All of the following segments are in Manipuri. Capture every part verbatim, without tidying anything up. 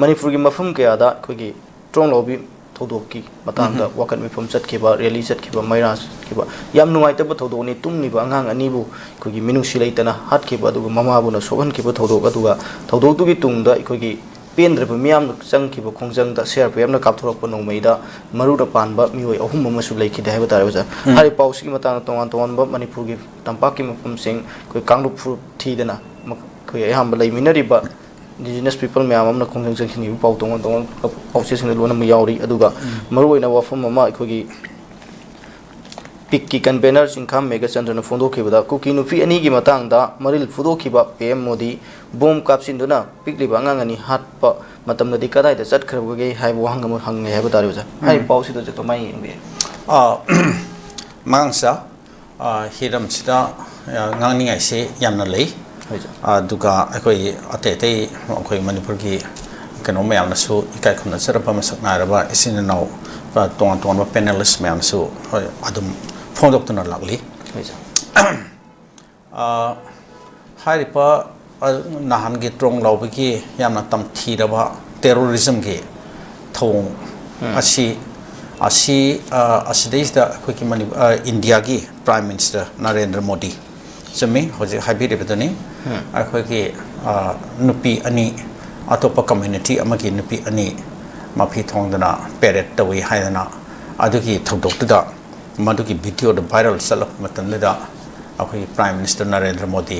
ꯃꯅꯤꯄꯨꯔꯒꯤ ꯃꯐꯝ ꯀꯌꯥꯗ ꯑꯩꯈꯣꯏꯒꯤ ꯇ꯭ꯔꯣꯡ ꯂꯥꯎꯕꯤ ꯊꯧꯗꯣꯛꯀꯤ ꯃꯇꯥꯡꯗ ꯎꯝ꯫ ꯋꯥꯀꯠ ꯃꯤꯐꯝ ꯆꯠꯈꯤꯕ, ꯔꯦꯂꯤ ꯆꯠꯈꯤꯕ, ꯃꯩꯔꯥ ꯆꯠꯈꯤꯕ, ꯌꯥꯝ ꯅꯨꯡꯉꯥꯏꯇꯕ ꯊꯧꯗꯣꯛꯅꯤ꯫ ꯇꯨꯝꯂꯤꯕ ꯑꯉꯥꯡ ꯑꯅꯤꯕꯨ ꯑꯩꯈꯣꯏꯒꯤ ꯃꯤꯅꯨꯡꯁꯤ ꯂꯩꯇꯅ ꯍꯥꯠꯈꯤꯕ, ꯑꯗꯨꯒ ꯃꯃꯥꯕꯨꯅ ꯁꯣꯛꯍꯟꯈꯤꯕ ꯊꯧꯗꯣꯛ, ꯑꯗꯨꯒ ꯊꯧꯗꯣꯛꯇꯨꯒꯤ ꯇꯨꯡꯗ ꯑꯩꯈꯣꯏꯒꯤ ꯄꯦꯟꯗ꯭ꯔꯕ ꯃꯤꯌꯥꯝꯅ ꯆꯪꯈꯤꯕ ꯈꯣꯡꯖꯪꯗ ꯁꯤ ꯑꯥꯔ ꯄꯤ ꯑꯦꯐꯅ ꯀꯥꯞꯊꯣꯔꯛꯄ ꯅꯣꯡꯃꯩꯗ ꯃꯔꯨꯅ ꯄꯥꯟꯕ ꯃꯤꯑꯣꯏ ꯑꯍꯨꯝ ꯑꯃꯁꯨ ꯂꯩꯈꯤꯗꯦ ꯍꯥꯏꯕ ꯇꯥꯔꯦ, ꯑꯣꯖꯥ꯫ ꯎꯝ꯫ ꯍꯥꯏꯔꯤꯕ ꯄꯥꯎꯁꯤꯒꯤ ꯃꯇꯥꯡꯗ ꯇꯣꯉꯥꯟ ꯇꯣꯉꯥꯟꯕ ꯃꯅꯤꯄꯨꯔꯒꯤ ꯇꯝꯄꯥꯛꯀꯤ ꯃꯐꯝꯁꯤꯡ, ꯑꯩꯈꯣꯏ ꯀꯥꯡꯂꯨꯞ ꯐꯨꯔꯨꯞ ꯊꯤꯗꯅ ꯃ-, ꯑꯩꯈꯣꯏ ꯑꯌꯥꯝꯕ ꯂꯩꯃꯤꯟꯅꯔꯤꯕ indigenous people ꯃꯌꯥꯝ ꯑꯃꯅ ꯈꯣꯡꯖꯪ ꯆꯪꯁꯤꯟꯈꯤꯕ ꯄꯥꯎ ꯇꯣꯉꯥꯟ ꯇꯣꯉꯥꯟꯕ ꯄꯥꯎꯆꯦꯁꯤꯡꯗ ꯂꯣꯏꯅꯃꯛ ꯌꯥꯎꯔꯤ꯫ ꯑꯗꯨꯒ ꯎꯝ꯫ ꯃꯔꯨꯑꯣꯏꯅ ꯋꯥꯐꯝ ꯑꯃ ꯑꯩꯈꯣꯏꯒꯤ ꯄꯤꯛꯀꯤ convener ꯆꯤꯡꯈꯥꯝ ꯃꯦꯘꯆꯟꯗ꯭ꯔꯅ ꯐꯣꯡꯗꯣꯛꯈꯤꯕꯗ, ꯀꯨꯀꯤ ꯅꯨꯄꯤ ꯑꯅꯤꯒꯤ ꯃꯇꯥꯡꯗ ꯃꯔꯤꯜ ꯐꯨꯗꯣꯛꯈꯤꯕ ꯄꯤ ꯑꯦꯝ ꯃꯣꯗꯤ ꯕꯣꯝ ꯀꯥꯞꯁꯤꯟꯗꯨꯅ ꯄꯤꯛꯂꯤꯕ ꯑꯉꯥꯡ ꯑꯅꯤ ꯍꯥꯠꯄ ꯃꯇꯝꯗꯗꯤ ꯀꯗꯥꯏꯗ ꯆꯠꯈ꯭ꯔꯕꯒꯦ ꯍꯥꯏꯕ ꯋꯥꯍꯪ ꯑꯃ ꯍꯪꯉꯦ ꯍꯥꯏꯕ ꯇꯥꯔꯦ, ꯑꯣꯖꯥ꯫ ꯎꯝ꯫ ꯍꯥꯏꯔꯤꯕ ꯄꯥꯎꯁꯤꯗ, ꯑꯣꯖꯥ, ꯀꯃꯥꯏꯅ ꯌꯦꯡꯕꯤ? ꯑꯥ, ꯃꯉꯥꯡꯁꯥ, ꯑꯥ, ꯍꯤꯔꯝꯁꯤꯗ, ꯑꯥ, ꯉꯥꯡꯅꯤꯡꯉꯥꯏꯁꯤ ꯌꯥꯝꯅ ꯂꯩ꯫ ꯍꯣꯏ, ꯁꯥꯔ꯫ ꯑꯗꯨꯒ ꯑꯩꯈꯣꯏ ꯑꯇꯩ ꯑꯇꯩ ꯑꯩꯈꯣꯏ ꯃꯅꯤꯄꯨꯔꯒꯤ ꯀꯩꯅꯣ ꯃꯌꯥꯝꯅꯁꯨ ꯏꯀꯥꯏ ꯈꯨꯝꯅꯖꯔꯕ ꯃꯁꯛ ꯅꯥꯏꯔꯕ ꯏꯆꯤꯟ ꯏꯅꯥꯎ, ꯑꯥ, ꯇꯣꯉꯥꯟ ꯇꯣꯉꯥꯟꯕ panelist ꯃꯌꯥꯝꯅꯁꯨ, ꯍꯣꯏ, ꯑꯗꯨꯝ ꯐꯣꯡꯗꯣꯛꯇꯨꯅ ꯂꯥꯛꯂꯤ꯫ ꯍꯣꯏ, ꯁꯥꯔ꯫ ꯑꯥ, ꯍꯥꯏꯔꯤꯕ, ꯑꯥ, ꯅꯍꯥꯟꯒꯤ ꯇ꯭ꯔꯣꯡ ꯂꯥꯎꯕꯒꯤ ꯌꯥꯝꯅ ꯇꯝꯊꯤꯔꯕ terrorismꯒꯤ ꯊꯧꯑꯣꯡ ꯎꯝ꯫ ꯑꯁꯤ, ꯑꯁꯤ, ꯑꯥ, ꯑꯁꯤꯗꯩꯁꯤꯗ ꯑꯩꯈꯣꯏꯒꯤ ꯃꯅꯤ-, ꯑꯥ, ꯏꯟꯗꯤꯌꯥꯒꯤ Prime Minister ꯅꯔꯦꯟꯗ꯭ꯔ ꯃꯣꯗꯤ, ꯆꯨꯝꯃꯤ, ꯍꯧꯖꯤꯛ ꯍꯥꯏꯕꯤꯔꯤꯕꯗꯨꯅꯤ, ꯎꯝ꯫ ꯑꯩꯈꯣꯏꯒꯤ, ꯑꯥ, ꯅꯨꯄꯤ ꯑꯅꯤ, ꯑꯇꯣꯞꯄ community ꯑꯃꯒꯤ ꯅꯨꯄꯤ ꯑꯅꯤ ꯃꯐꯤ ꯊꯣꯡꯗꯅ parade ꯇꯧꯏ ꯍꯥꯏꯗꯅ ꯑꯗꯨꯒꯤ ꯊꯧꯗꯣꯛꯇꯨꯗ ꯃꯗꯨꯒꯤ videoꯗꯨ viral ꯆꯠꯂꯛꯄ ꯃꯇꯝꯗꯨꯗ ꯑꯩꯈꯣꯏꯒꯤ Prime Minister ꯅꯔꯦꯟꯗ꯭ꯔ ꯃꯣꯗꯤ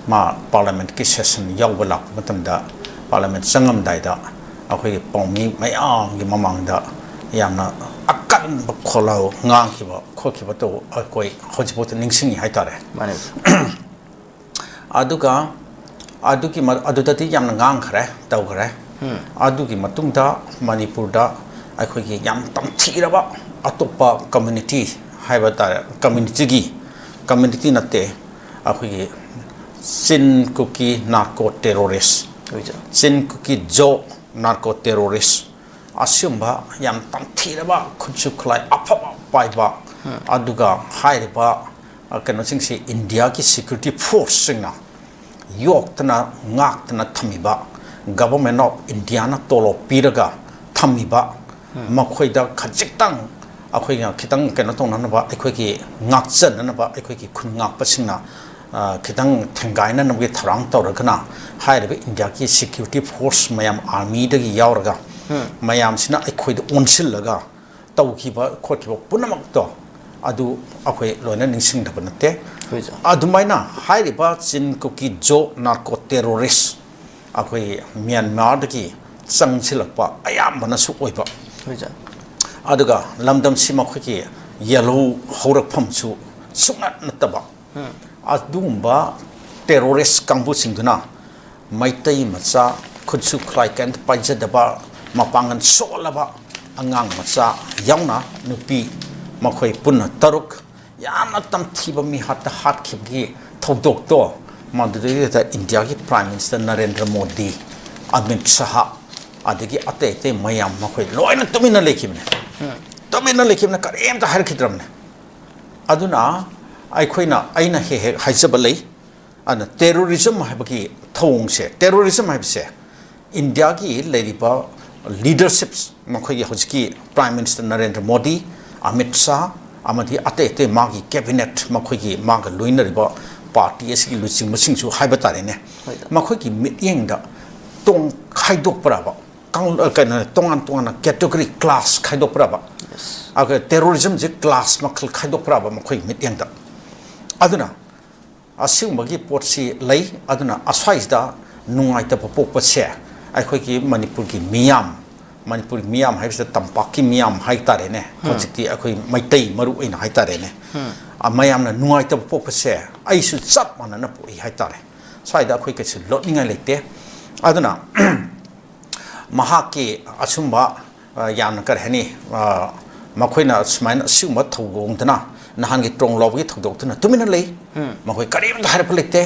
ꯃꯥ parliamentꯀꯤ session ꯌꯥꯎꯕ ꯂꯥꯛꯄ ꯃꯇꯝꯗ parliament ꯆꯪꯉꯝꯗꯥꯏꯗ ꯑꯩꯈꯣꯏꯒꯤ ꯄꯥꯎꯃꯤ ꯃꯌꯥꯝꯒꯤ ꯃꯃꯥꯡꯗ ꯌꯥꯝꯅ ꯑꯀꯟꯕ ꯈꯣꯜꯂꯥꯎ ꯉꯥꯡꯈꯤꯕ ꯈꯣꯠꯈꯤꯕ ꯇꯧꯕ ꯑꯩꯈꯣꯏ ꯍꯧꯖꯤꯛꯐꯥꯎꯗ ꯅꯤꯡꯁꯤꯡꯉꯤ ꯍꯥꯏꯇꯥꯔꯦ꯫ ꯃꯥꯅꯦ꯫ ꯑꯗꯨꯒ ꯑꯗꯨꯒꯤ ꯃ-, ꯑꯗꯨꯗꯗꯤ ꯌꯥꯝꯅ ꯉꯥꯡꯈ꯭ꯔꯦ, ꯇꯧꯈ꯭ꯔꯦ꯫ ꯎꯝ꯫ ꯑꯗꯨꯒꯤ ꯃꯇꯨꯡꯗ ꯃꯅꯤꯄꯨꯔꯗ ꯑꯩꯈꯣꯏꯒꯤ ꯌꯥꯝ ꯇꯝꯊꯤꯔꯕ ꯑꯇꯣꯞꯄ community ꯍꯥꯏꯕ ꯇꯥꯔꯦ, communityꯒꯤ, community ꯅꯠꯇꯦ, ꯑꯩꯈꯣꯏꯒꯤ ꯆꯤꯟ ꯀꯨꯀꯤ narco terrorist, ꯍꯣꯏ, ꯁꯥꯔ꯫ ꯆꯤꯟ ꯀꯨꯀꯤ ꯖꯣ narco terrorist, ꯑꯁꯤꯒꯨꯝꯕ ꯌꯥꯝ ꯇꯝꯊꯤꯔꯕ ꯈꯨꯠꯁꯨ ꯈꯨꯠꯂꯥꯏ ꯑꯐꯕ ꯄꯥꯏꯕ, ꯎꯝ꯫ ꯑꯗꯨꯒ ꯍꯥꯏꯔꯤꯕ, ꯑ, ꯀꯩꯅꯣꯁꯤꯡꯁꯤ ꯏꯟꯗꯤꯌꯥꯒꯤ security forceꯁꯤꯡꯅ ꯌꯣꯛꯇꯅ ꯉꯥꯛꯇꯅ ꯊꯝꯃꯤꯕ Government of Indiaꯅ ꯇꯣꯂꯣꯞ ꯄꯤꯔꯒ ꯊꯝꯃꯤꯕ, ꯃꯈꯣꯏꯗ ꯈꯖꯤꯛꯇꯪ ꯑꯩꯈꯣꯏꯅ ꯈꯤꯇꯪ ꯀꯩꯅꯣ ꯇꯧꯅꯅꯕ, ꯑꯩꯈꯣꯏꯒꯤ ꯉꯥꯛꯆꯅꯅꯕ, ꯑꯩꯈꯣꯏꯒꯤ ꯈꯨꯟ ꯉꯥꯛꯄꯁꯤꯡꯅ, ꯑ, ꯈꯤꯇꯪ ꯊꯦꯡꯒꯥꯏꯅꯅꯕꯒꯤ ꯊꯧꯔꯥꯡ ꯇꯧꯔꯒꯅ, ꯍꯥꯏꯔꯤꯕ ꯏꯟꯗꯤꯌꯥꯒꯤ security force ꯃꯌꯥꯝ, armyꯗꯒꯤ ꯌꯥꯎꯔꯒ, ꯃꯌꯥꯝꯁꯤꯅ ꯑꯩꯈꯣꯏꯗ ꯑꯣꯟꯁꯤꯜꯂꯒ ꯇꯧꯈꯤꯕ ꯈꯣꯠꯈꯤꯕ ꯄꯨꯝꯅꯃꯛꯇꯣ, ꯑꯗꯨ ꯑꯩꯈꯣꯏ ꯂꯣꯏꯅ ꯅꯤꯡꯁꯤꯡꯗꯕ ꯅꯠꯇꯦ꯫ ꯑꯗꯨꯃꯥꯏꯅ ꯍꯥꯏꯔꯤꯕ ꯆꯤꯟ ꯀꯨꯀꯤ ꯖꯣ narco terrorist ꯑꯩꯈꯣꯏ ꯃ꯭ꯌꯥꯟꯃꯥꯔꯗꯒꯤ ꯆꯪꯁꯤꯜꯂꯛꯄ ꯑꯌꯥꯝꯕꯅꯁꯨ ꯑꯣꯏꯕ, ꯑꯗꯨꯒ ꯂꯝꯗꯝꯁꯤ ꯃꯈꯣꯏꯒꯤ ꯌꯦꯜꯍꯧ ꯍꯧꯔꯛꯐꯝꯁꯨ ꯁꯨꯡꯅꯠ ꯅꯠꯇꯕ, ꯑꯗꯨꯒꯨꯝꯕ terrorist ꯀꯥꯡꯕꯨꯁꯤꯡꯗꯨꯅ ꯃꯩꯇꯩ ꯃꯆꯥ, ꯈꯨꯠꯁꯨ ꯈꯨꯠꯂꯥꯏ ꯀꯔꯤꯝꯇ ꯄꯥꯏꯖꯗꯕ, ꯃꯄꯥꯡꯒꯜ ꯁꯣꯜꯂꯕ ꯑꯉꯥꯡ ꯃꯆꯥ ꯌꯥꯎꯅ ꯅꯨꯄꯤ, ꯃꯈꯣꯏ ꯄꯨꯟꯅ ꯇꯔꯨꯛ ꯌꯥꯝꯅ ꯇꯝꯊꯤꯕ ꯃꯤꯍꯥꯠꯇ ꯍꯥꯠꯈꯤꯕꯒꯤ ꯊꯧꯗꯣꯛꯇꯣ, ꯃꯗꯨꯗꯩꯗꯨꯗ ꯏꯟꯗꯤꯌꯥꯒꯤ Prime Minister ꯅꯔꯦꯟꯗ꯭ꯔ ꯃꯣꯗꯤ, ꯑꯃꯤꯠ ꯁꯍꯥ, ꯑꯗꯒꯤ ꯑꯇꯩ ꯑꯇꯩ ꯃꯌꯥꯝ, ꯃꯈꯣꯏ ꯂꯣꯏꯅ ꯇꯨꯃꯤꯟꯅ ꯂꯩꯈꯤꯕꯅꯦ꯫ ꯇꯨꯃꯤꯟꯅ ꯂꯩꯈꯤꯕꯅ ꯀꯔꯤꯝꯇ ꯍꯥꯏꯔꯛꯈꯤꯗ꯭ꯔꯕꯅꯦ꯫ ꯑꯗꯨꯅ ꯑꯩꯈꯣꯏꯅ, ꯑꯩꯅ ꯍꯦꯛ ꯍꯦꯛ ꯍꯥꯏꯖꯕ ꯂꯩ, ꯑꯗꯨꯅ terrorism ꯍꯥꯏꯕꯒꯤ ꯊꯧꯑꯣꯡꯁꯦ, terrorism ꯍꯥꯏꯕꯁꯦ ꯏꯟꯗꯤꯌꯥꯒꯤ ꯂꯩꯔꯤꯕ leaderships, ꯃꯈꯣꯏꯒꯤ ꯍꯧꯖꯤꯛꯀꯤ Prime Minister ꯅꯔꯦꯟꯗ꯭ꯔ ꯃꯣꯗꯤ, ꯑꯃꯤꯠ ꯁꯥꯍ, ꯑꯃꯗꯤ ꯑꯇꯩ ꯑꯇꯩ ꯃꯥꯒꯤ cabinet, ꯃꯈꯣꯏꯒꯤ ꯃꯥꯒ ꯂꯣꯏꯅꯔꯤꯕ party ꯑꯁꯤꯒꯤ ꯂꯨꯆꯤꯡꯕꯁꯤꯡꯁꯨ ꯍꯥꯏꯕ ꯇꯥꯔꯦꯅꯦ, ꯍꯣꯏ꯫ ꯃꯈꯣꯏꯒꯤ ꯃꯤꯠꯌꯦꯡꯗ ꯇꯣꯡ ꯈꯥꯏꯗꯣꯛꯄ꯭ꯔꯕ, ꯀꯥꯡ-, ꯀꯩꯅꯣ, ꯇꯣꯉꯥꯟ ꯇꯣꯉꯥꯟꯅ category, class ꯈꯥꯏꯗꯣꯛꯄ꯭ꯔꯕ? ꯑꯗꯨꯒ terrorismꯁꯦ class ꯃꯈꯜ ꯈꯥꯏꯗꯣꯛꯄ꯭ꯔꯕ ꯃꯈꯣꯏꯒꯤ ꯃꯤꯠꯌꯦꯡꯗ? ꯑꯗꯨꯅ ꯑꯁꯤꯒꯨꯝꯕꯒꯤ ꯄꯣꯠꯁꯤ ꯂꯩ꯫ ꯑꯗꯨꯅ ꯑꯁ꯭ꯋꯥꯏꯁꯤꯗ ꯅꯨꯡꯉꯥꯏꯇꯕ ꯄꯣꯛꯄꯁꯦ ꯑꯩꯈꯣꯏꯒꯤ ꯃꯅꯤꯄꯨꯔꯒꯤ ꯃꯤꯌꯥꯝ, ꯃꯅꯤꯄꯨꯔꯒꯤ ꯃꯤꯌꯥꯝ ꯍꯥꯏꯕꯁꯤꯗ ꯇꯝꯄꯥꯛꯀꯤ ꯃꯤꯌꯥꯝ ꯍꯥꯏ ꯇꯥꯔꯦꯅꯦ, ꯍꯧꯖꯤꯛꯇꯤ ꯑꯩꯈꯣꯏ ꯃꯩꯇꯩ ꯃꯔꯨ ꯑꯣꯏꯅ ꯍꯥꯏ ꯇꯥꯔꯦꯅꯦ, ꯑ, ꯃꯌꯥꯝꯅ ꯅꯨꯡꯉꯥꯏꯇꯕ ꯄꯣꯛꯄꯁꯦ ꯑꯩꯁꯨ ꯆꯞ ꯃꯥꯟꯅꯅ ꯄꯣꯛꯏ ꯍꯥꯏ ꯇꯥꯔꯦ꯫ ꯁ꯭ꯋꯥꯏꯗ ꯑꯩꯈꯣꯏ ꯀꯩꯁꯨ ꯂꯣꯠꯅꯤꯡꯉꯥꯏ ꯂꯩꯇꯦ꯫ ꯑꯗꯨꯅ ꯃꯍꯥꯛꯀꯤ ꯑꯆꯨꯝꯕ, ꯑ, ꯌꯥꯝꯅ ꯀꯔꯤ ꯍꯥꯏꯅꯤ, ꯑ, ꯃꯈꯣꯏꯅ ꯁꯨꯃꯥꯏꯅ ꯑꯁꯤꯒꯨꯝꯕ ꯊꯧꯑꯣꯡꯗꯅ, ꯅꯍꯥꯟꯒꯤ ꯇ꯭ꯔꯣꯡ ꯂꯥꯎꯕꯒꯤ ꯊꯧꯗꯣꯛꯇꯨꯅ ꯇꯨꯃꯤꯟꯅ ꯂꯩ꯫ ꯃꯈꯣꯏ ꯀꯔꯤꯝꯇ ꯍꯥꯏꯔꯛꯄ ꯂꯩꯇꯦ꯫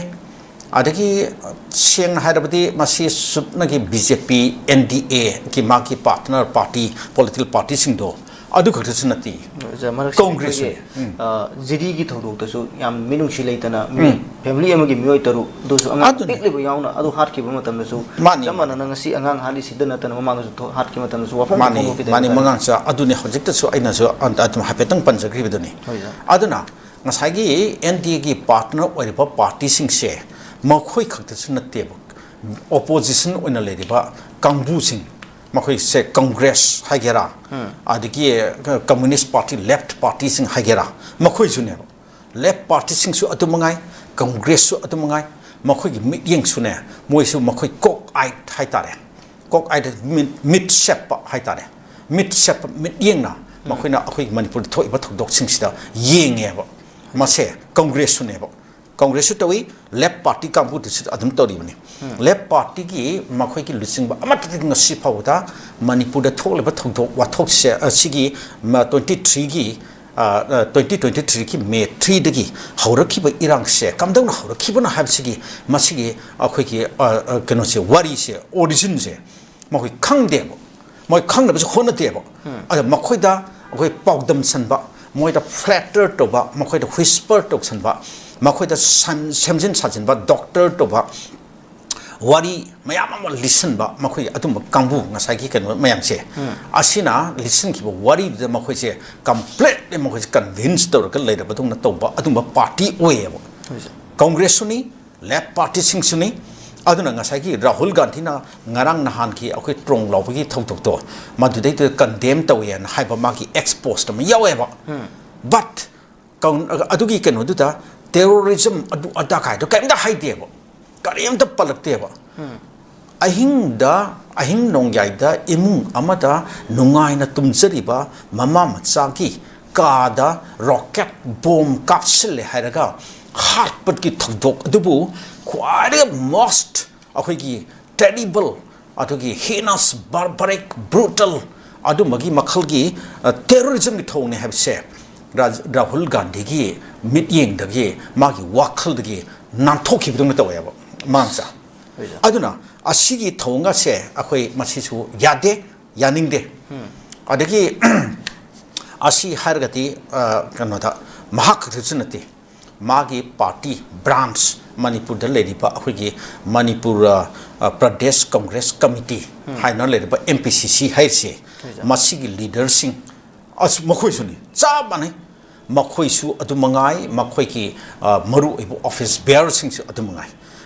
ꯑꯗꯒꯤ, ꯑ, ꯁꯦꯡꯅ ꯍꯥꯏꯔꯕꯗꯤ ꯃꯁꯤ ꯁꯨꯞꯅꯒꯤ BJP, NDAꯒꯤ ꯃꯥꯒꯤ partner party, political partyꯁꯤꯡꯗꯣ ꯑꯗꯨ ꯈꯛꯇꯁꯨ ꯅꯠꯇꯦ꯫ ꯑꯣꯖꯥ, ꯃꯔꯛꯁꯤꯗ Congress ꯑꯩꯈꯣꯏꯒꯤ, ꯎꯝ꯫ ꯑ, ꯖꯤꯔꯤꯒꯤ ꯊꯧꯗꯣꯛꯇꯁꯨ ꯌꯥꯝ ꯃꯤꯅꯨꯡꯁꯤ ꯂꯩꯇꯅ ꯃꯤ ꯎꯝ꯫ Family ꯑꯃꯒꯤ ꯃꯤꯑꯣꯏ ꯇꯔꯨꯛ, ꯑꯗꯨꯁꯨ ꯑꯉꯥꯡ ꯑꯗꯨꯅꯤ꯫ ꯄꯤꯛꯂꯤꯕ ꯌꯥꯎꯅ ꯑꯗꯨ ꯍꯥꯠꯈꯤꯕ ꯃꯇꯝꯗꯁꯨ ꯃꯥꯅꯤ, ꯆꯞ ꯃꯥꯅꯤ꯫ ꯃꯥꯟꯅꯅ ꯉꯁꯤ ꯑꯉꯥꯡ ꯍꯥꯠꯂꯤꯁꯤꯗ ꯅꯠꯇꯅ ꯃꯃꯥꯡꯗꯁꯨ ꯊꯣꯛ-, ꯍꯥꯠꯈꯤꯕ ꯃꯇꯝꯗꯁꯨ ꯋꯥꯐꯝ ꯃꯥꯅꯤ, ꯐꯣꯡꯗꯣꯛꯈꯤꯗꯦ ꯃꯥꯅꯤ, ꯍꯥꯏꯇꯥꯔꯦ꯫ ꯃꯉꯥꯡꯆꯥ꯫ ꯑꯗꯨꯅꯤ ꯍꯧꯖꯤꯛꯇꯁꯨ ꯑꯩꯅꯁꯨ ꯑꯟ-, ꯑꯗꯨꯝ ꯍꯥꯏꯐꯦꯠꯇꯪ ꯄꯟꯖꯈ꯭ꯔꯤꯕꯗꯨꯅꯤ꯫ ꯍꯣꯏ, ꯁꯥꯔ꯫ ꯑꯗꯨꯅ ꯉꯁꯥꯏꯒꯤ ꯑꯦꯟ ꯗꯤ ꯑꯦꯒꯤ partner ꯑꯣꯏꯔꯤꯕ partyꯁꯤꯡꯁꯦ ꯃꯈꯣꯏ ꯈꯛꯇꯁꯨ ꯅꯠꯇꯦꯕ, opposition ꯑꯣꯏꯅ ꯂꯩꯔꯤꯕ ꯀꯥꯡꯕꯨꯁꯤꯡ, ꯃꯈꯣꯏꯁꯦ Congress ꯍꯥꯏꯒꯦꯔꯥ, ꯑꯗꯒꯤ Communist Party, left partyꯁꯤꯡ ꯍꯥꯏꯒꯦꯔꯥ, ꯃꯈꯣꯏꯁꯨꯅꯦꯕ꯫ Left partyꯁꯤꯡꯁꯨ ꯑꯗꯨ ꯃꯉꯥꯏ, Congressꯁꯨ ꯑꯗꯨ ꯃꯉꯥꯏ, ꯃꯈꯣꯏꯒꯤ ꯃꯤꯠꯌꯦꯡꯁꯨꯅꯦ, ꯃꯣꯏꯁꯨ ꯃꯈꯣꯏ cock-eyed ꯍꯥꯏꯇꯥꯔꯦ, cock-eyed, ꯃꯤꯠ, ꯃꯤꯠ ꯁꯦꯞꯄ ꯍꯥꯏꯇꯥꯔꯦ, ꯃꯤꯠ ꯁꯦꯞꯄ ꯃꯤꯠꯌꯦꯡꯅ ꯃꯈꯣꯏꯅ ꯑꯩꯈꯣꯏꯒꯤ ꯃꯅꯤꯄꯨꯔꯗ ꯊꯣꯛꯏꯕ ꯊꯧꯗꯣꯛꯁꯤꯡꯁꯤꯗ ꯌꯦꯡꯉꯦꯕ꯫ ꯃꯁꯦ Congressꯁꯨꯅꯦꯕ, Congressꯁꯨ ꯇꯧꯏ, left party ꯀꯥꯡꯕꯨꯗꯨꯁꯨ ꯑꯗꯨꯝ ꯇꯧꯔꯤꯕꯅꯤ꯫ Left partyꯒꯤ ꯃꯈꯣꯏꯒꯤ ꯂꯨꯆꯤꯡꯕ ꯑꯃꯠꯇꯗꯤ ꯉꯁꯤ ꯐꯥꯎꯕꯗ ꯃꯅꯤꯄꯨꯔꯗ ꯊꯣꯛꯂꯤꯕ ꯊꯧꯗꯣꯛ ꯋꯥꯊꯣꯛꯁꯦ, ꯑꯁꯤꯒꯤ ꯇ꯭ꯋꯦꯟꯇꯤ ꯊ꯭ꯔꯤꯒꯤ, twenty twenty threeꯒꯤ May threeꯗꯒꯤ ꯍꯧꯔꯛꯈꯤꯕ ꯏꯔꯥꯡꯁꯦ ꯀꯝꯗꯧꯅ ꯍꯧꯔꯛꯈꯤꯕꯅꯣ ꯍꯥꯏꯕꯁꯤꯒꯤ, ꯃꯁꯤꯒꯤ ꯑꯩꯈꯣꯏꯒꯤ, ꯑ, ꯑ, ꯀꯩꯅꯣꯁꯦ, ꯋꯥꯔꯤꯁꯦ, originꯁꯦ ꯃꯈꯣꯏ ꯈꯪꯗꯦꯕ, ꯃꯣꯏ ꯈꯪꯅꯕꯁꯨ ꯍꯣꯠꯅꯗꯦꯕ꯫ ꯑꯗ ꯃꯈꯣꯏꯗ ꯑꯩꯈꯣꯏ ꯄꯥꯎꯗꯝꯁꯟꯕ, ꯃꯣꯏꯗ flatter ꯇꯧꯕ, ꯃꯈꯣꯏꯗ whisper ꯇꯧꯁꯟꯕ, ꯃꯈꯣꯏꯗ ꯁꯟ-, ꯁꯦꯝꯖꯤꯟ ꯁꯥꯖꯤꯟꯕ, doctor ꯇꯧꯕ, ꯋꯥꯔꯤ ꯃꯌꯥꯝ ꯑꯃ ꯂꯤꯁꯤꯟꯕ, ꯃꯈꯣꯏ ꯑꯗꯨꯝꯕ ꯀꯥꯡꯕꯨ, ꯉꯁꯥꯏꯒꯤ ꯀꯩꯅꯣ ꯃꯌꯥꯝꯁꯦ, ꯑꯁꯤꯅ ꯂꯤꯁꯤꯟꯈꯤꯕ ꯋꯥꯔꯤꯗꯨꯗ ꯃꯈꯣꯏꯁꯦ completely ꯃꯈꯣꯏꯁꯦ convince ꯇꯧꯔꯒ ꯂꯩꯔꯕꯗꯧꯅ ꯇꯧꯕ ꯑꯗꯨꯝꯕ party ꯑꯣꯏꯌꯦꯕ꯫ ꯍꯣꯏ, ꯁꯥꯔ꯫ Congressꯁꯨꯅꯤ, left partyꯁꯤꯡꯁꯨꯅꯤ꯫ ꯑꯗꯨꯅ ꯉꯁꯥꯏꯒꯤ ꯔꯥꯍꯨꯜ ꯒꯥꯟꯙꯤꯅ ꯉꯔꯥꯡ ꯅꯍꯥꯟꯒꯤ ꯑꯩꯈꯣꯏ ꯇ꯭ꯔꯣꯡ ꯂꯥꯎꯕꯒꯤ ꯊꯧꯗꯣꯛꯇꯣ, ꯃꯗꯨꯗꯩꯗꯨꯗ condemn ꯇꯧꯋꯦꯅ ꯍꯥꯏꯕ ꯃꯥꯒꯤ ex post ꯑꯃ ꯌꯥꯎꯋꯦꯕ꯫ But ꯀꯧ-, ꯑꯗꯨꯒꯤ ꯀꯩꯅꯣꯗꯨꯗ terrorism ꯑꯗꯨ ꯑꯗꯥ ꯀꯥꯏꯗꯣ ꯀꯔꯤꯝꯇ ꯍꯥꯏꯗꯦꯕ, ꯀꯔꯤꯝꯇ ꯄꯜꯂꯛꯇꯦꯕ꯫ ꯑꯍꯤꯡꯗ, ꯑꯍꯤꯡ ꯅꯣꯡꯌꯥꯏꯗ ꯏꯃꯨꯡ ꯑꯃꯗ ꯅꯨꯡꯉꯥꯏꯅ ꯇꯨꯝꯖꯔꯤꯕ ꯃꯃꯥ ꯃꯆꯥꯒꯤ ꯀꯥꯗ rocket bomb ꯀꯥꯞꯁꯤꯜꯂꯦ ꯍꯥꯏꯔꯒ ꯍꯥꯠꯄꯒꯤ ꯊꯧꯗꯣꯛ ꯑꯗꯨꯕꯨ ꯈ꯭ꯋꯥꯏꯗꯒꯤ most ꯑꯩꯈꯣꯏꯒꯤ terrible, ꯑꯗꯨꯒꯤ heinous, barbaric, brutal ꯑꯗꯨꯝꯕꯒꯤ ꯃꯈꯜꯒꯤ, ꯑ, terrorismꯒꯤ ꯊꯧꯑꯣꯡꯅꯤ ꯍꯥꯏꯕꯁꯦ ꯔꯥꯖ-, ꯔꯥꯍꯨꯜ ꯒꯥꯟꯙꯤꯒꯤ ꯃꯤꯠꯌꯦꯡꯗꯒꯤ, ꯃꯥꯒꯤ ꯋꯥꯈꯜꯗꯒꯤ ꯅꯥꯟꯊꯣꯛꯈꯤꯕꯗꯧꯅ ꯇꯧꯋꯦꯕ ꯃꯥꯡꯁꯦ꯫ ꯑꯗꯨꯅ ꯑꯁꯤꯒꯤ ꯊꯧꯑꯣꯡ ꯑꯁꯦ ꯑꯩꯈꯣꯏ ꯃꯁꯤꯁꯨ ꯌꯥꯗꯦ, ꯌꯥꯅꯤꯡꯗꯦ꯫ ꯑꯗꯒꯤ ꯑꯁꯤ ꯍꯥꯏꯔꯒꯗꯤ, ꯑ, ꯀꯩꯅꯣꯗ, ꯃꯍꯥꯛ ꯈꯛꯇꯁꯨ ꯅꯠꯇꯦ, ꯃꯥꯒꯤ ꯄꯥꯔꯇꯤ ꯕ꯭ꯔꯥꯟꯁ, ꯃꯅꯤꯄꯨꯔꯗ ꯂꯩꯔꯤꯕ ꯑꯩꯈꯣꯏꯒꯤ ꯃꯅꯤꯄꯨꯔ, ꯑ, ꯑ, ꯄ꯭ꯔꯗꯦꯁ ꯀꯪꯒ꯭ꯔꯦꯁ ꯀꯃꯤꯇꯤ ꯍꯥꯏꯅ ꯂꯩꯔꯤꯕ, ꯑꯦꯝ ꯄꯤ ꯁꯤ ꯁꯤ ꯍꯥꯏꯔꯤꯁꯦ, ꯃꯁꯤꯒꯤ ꯂꯤꯗꯔꯁꯤꯡ, ꯑꯁ, ꯃꯈꯣꯏꯁꯨꯅꯤ, ꯆꯞ ꯃꯥꯟꯅꯩ꯫ ꯃꯈꯣꯏꯁꯨ ꯑꯗꯨ ꯃꯉꯥꯏ, ꯃꯈꯣꯏꯒꯤ, ꯑ, ꯃꯔꯨꯑꯣꯏꯕ ꯑꯣꯐꯤꯁ ꯕꯤꯌꯥꯔꯁꯤꯡꯁꯨ ꯑꯗꯨ ꯃꯉꯥꯏ꯫